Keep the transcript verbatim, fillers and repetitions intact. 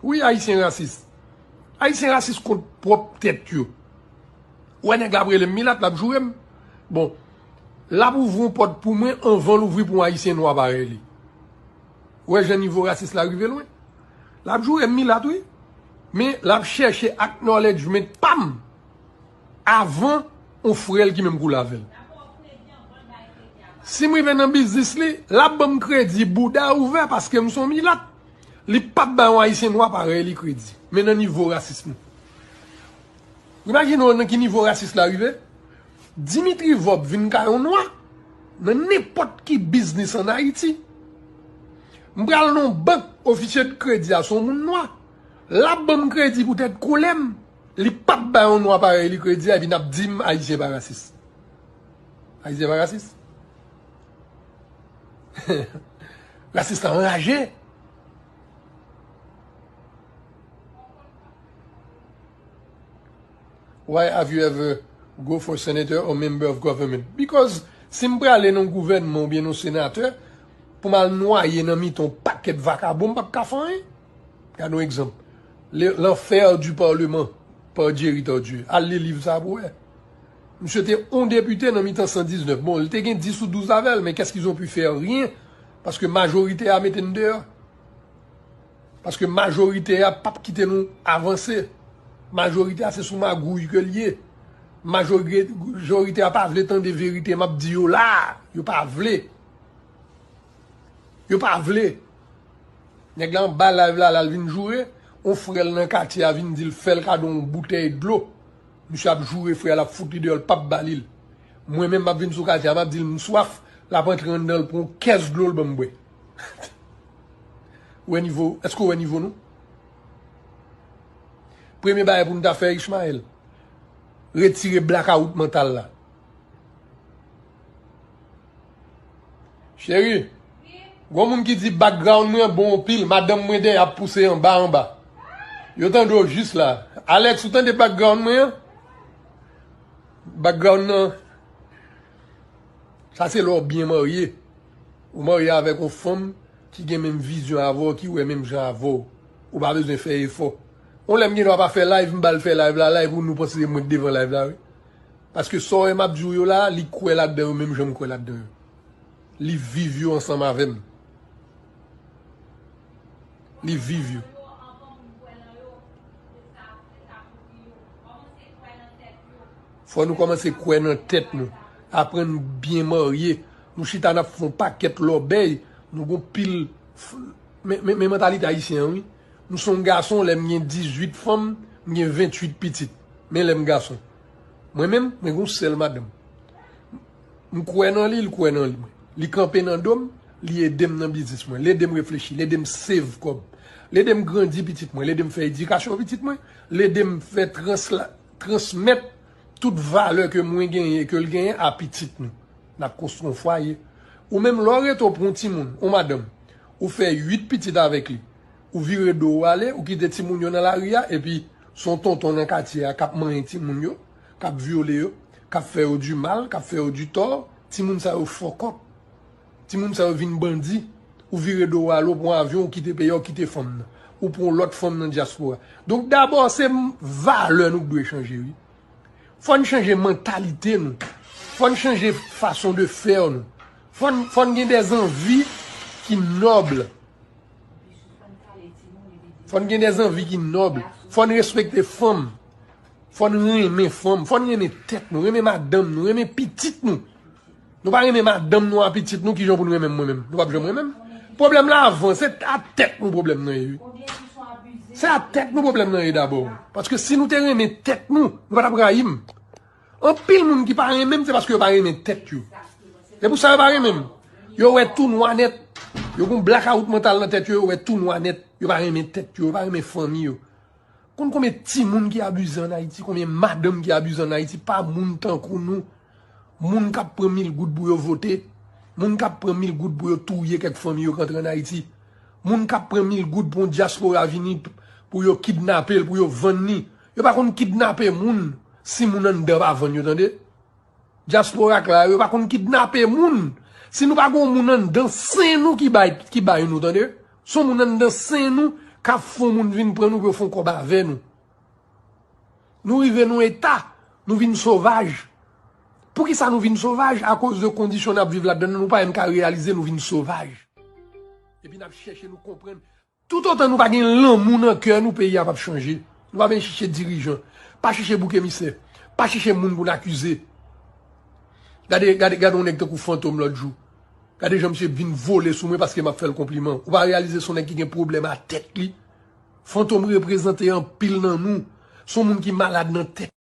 Wi, Ayisyen rasis. Ayisyen rasis kont pwòp tèt yo. Ou wè nèg la ap rele m milat, l ap joure m. Bon, l ap ouvri yon pòt pou mwen anvan l ouvri pou yon Ayisyen nwa parèy li. Ou wè jan nivo rasis la rive lwen? L ap joure m milat, wi. Men l ap chèche acknowledgement pa m avan yon frè l ki menm koulè avè l. Si m rive nan biznis li, l ap ban m kredi bouda ouvè paske m se yon milat. Li p ap bay yon Ayisyen nwa parèy li kredi. Men nan nivo rasis nou. Imajine w nan ki nivo rasis la rive. Dimitri Vorbe vin ka yon nwa nan nenpòt ki biznis ann Ayiti. M pral nan yon bank, ofisye de kredi a se yon moun nwa. L ap ban m kredi poutèt koulè m. Li p ap bay yon nwa parèy li kredi a, epi n ap di m Ayisyen pa rasis. Ayisyen pa rasis. Rasis la anraje. Why have you ever go for senator or member of government? Because si m prale nan gouvènman oubyen nan senatè, pou m al nwaye nan mitan yon pakèt vakabon, m p ap ka fè anyen. Gade yon egzanp. Le- L'enfer du Parlement pa Jerry Tardieu. Al li liv sa pou wè. Misye te yon depite nan mitan san diznèf. Bon, li te gen dis ou douz avè l, men qu'est-ce qu'ils ont pu faire? Rien. Paske majorite a mete n deyò. Paske majorite a p ap kite nou avanse. Majorite a se sou magouy ke l ye. Majori- Majorite a pa vle tande verite m ap di yo la. Yo pa vle. Yo pa vle. Nèg la anba live la, l al vin joure. On frè l nan katye a vin di l fè l kado yon boutèy dlo. Misye ap joure frè l, ap fout li deyò, l p ap ba li l. Mwen menm, m ap vin sou katye a, m ap di l m swaf, l ap antre anndan, l pran yon kès dlo, l ban m bwè. Ou wè nivo, èske w wè nivo nou? Premye bagay pou n ta fè, Ishmael, retire blakawout mantal la. Cheri, gon moun ki di background mwen bon anpil, madanm mwen dèyè ap pouse anba anba. Yo tande w jis la. Alex, ou tande background mwen an? Background nan, sa se lè w byen marye. Ou marye avèk yon fanm ki gen menm vizyon avè w, ki wè menm jan avè w. Ou pa bezwen fè efò. Yon lè m gen dwa pa fè live, m ba l fè live la, live ou nou panse se mwen k devan live la, wi. Paske sa w wè m ap di w yo la, li kwè ladan yo menm jan m kwè ladan yo. Li viv yo ansanm avè m. Li viv yo. Fò nou kòmanse kwè nan tèt nou. Aprann byen marye. Nou chita n ap fè yon pakèt lòbèy. Nou gon pil f- men, men, men mantalite ayisyen an, wi. M se yon gason, lè m gen dizuit fanm, m gen venntuit pitit. Men lè m gason. Mwen menm, mwen gen yon sèl madanm. M kwè nan li, li kwè nan li. Li kanpe nan do m, li ede m nan biznis mwen, li ede m reflechi, li ede m save kòb, li ede m grandi pitit mwen, li ede m fè edikasyon pitit mwen, li ede m fè transla- transmèt tout valè ke mwen genyen e ke l genyen a pitit nou. N ap konstwi yon fwaye. Ou menm, lè w rete w pran yon timoun, yon madanm, ou fè uit pitit avèk li, ou vire do w ale, ou kite timoun yo nan lari a, epi se yon tonton nan katye a k ap manyen timoun yo, k ap vyole yo, k ap fè yo di mal, k ap fè yo di tò, timoun sa yo fòkòp. Timoun sa yo vin bandi. Ou vire do w ale, ou pran avyon, ou kite peyi a, ou kite fanm nan. Ou pran lòt fanm nan dyaspora. Donk, dabò, se m- valè nou k dwe chanje, wi. Fò n chanje mantalite nou. Fò n chanje fason de fè nou. Fò n, fò n gen dè zanvi ki nòb. Fò n gen dè zanvi ki nòb. Fò n respekte fanm. Fò n renmen fanm. Fò n renmen tèt nou, renmen madanm nou, renmen pitit nou. Nou pa renmen madanm nou a pitit nou, kijan pou n renmen m mwen menm? Nou p ap janm renmen m. Pwoblèm la avan, se a tèt nou pwoblèm nan ye, wi. Se a tèt nou pwoblèm nan ye dabò. Paske si nou te renmen tèt nou, nou pa t ap rayi m. Anpil moun ki pa renmen m, se paske yo pa renmen tèt yo. Se pou sa yo pa renmen m. Yo wè tou nwa nèt. Yo gon blakawout mantal nan tèt yo, yo wè tou nwa nèt. Yo pa renmen tèt yo, yo pa renmen fanmi yo. Konn konbyen timoun ki abize ann Ayiti, konbyen madanm ki abize ann Ayiti pa moun tankou nou. Moun k ap pran mil goud pou yo vote, moun k ap pran mil goud pou yo touye kèk fanmi yo k antre ann Ayiti. Moun k ap pran mil goud pou yon dyaspora vini p- pou yo kidnape l, pou yo vann li. Yo pa konn kidnape moun si moun anndan pa vann yo, tande. Dyaspora k la yo, yo pa konn kidnape moun. Si nou pa gen yon moun anndan sen nou ki bay, ki bay nou, tande. Se yon moun anndan sen nou K ap fè yon moun vin pran nou pou yo fè yon kòb avè nou. Nou rive nan eta, nou vin sovaj. Poukisa nou vin sovaj? Akoz de kondisyon n ap viv ladan, nou pa menm ka reyalize nou vin sovaj. Epi n ap chèche nou konprann. Toutotan nou pa gen lanmou nan kè nou, peyi a p ap chanje. Nou pa vin chèche dirijan. Pa chèche bouk emisè. Pa chèche moun pou n akize. Gade, gade, gade yon nèg tankou Fantom lòt jou. Gade jan misye vin vole sou mwen paske m ap fè l konpliman. Ou pa reyalize se yon nèg ki gen pwoblèm a tèt li. Fantom reprezante anpil nan nou. Se yon moun ki malad nan tèt.